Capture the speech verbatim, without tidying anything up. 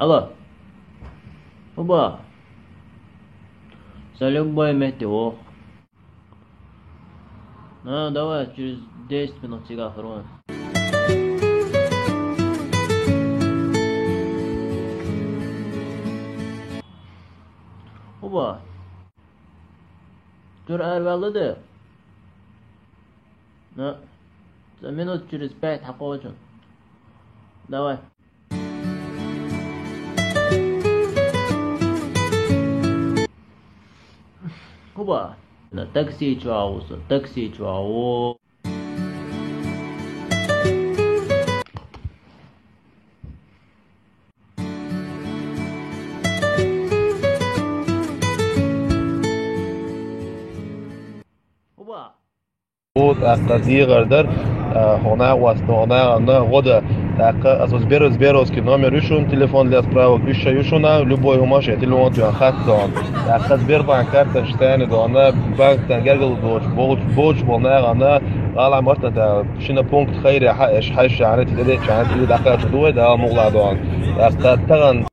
Алло. ХӀу ба? Са любой метте вох. А, давай, через десять минут цигахь вахар. ХӀу ба? Чура араваьлла де? Ну, за минут через пять хьакхочун. Давай. ХӀу ба? На такси чу агӀо со, такси чу агӀо. ХӀу ба? ТӀаккха дийгӀар дар, а, хьо нагӀа вац, хьо нагӀана гӀо дан. ТӀаккха аса Сбер-, Сберовский номер ю шуна, телефон для справок, уьш ша ю шуна, любой хӀума шен телефон тӀехь хатта дона. ТӀаккха Сбербанк карташ тайна дона, банк тайна гергала доцуш, болуш, болуш болу нагӀана, гӀала мартан та, шина пункт хайре хьаэш, хьаьшшана, тӀедечхьана, тӀе дӀакхача дугӀай, Дала мукъла дона. ТӀаккха тахана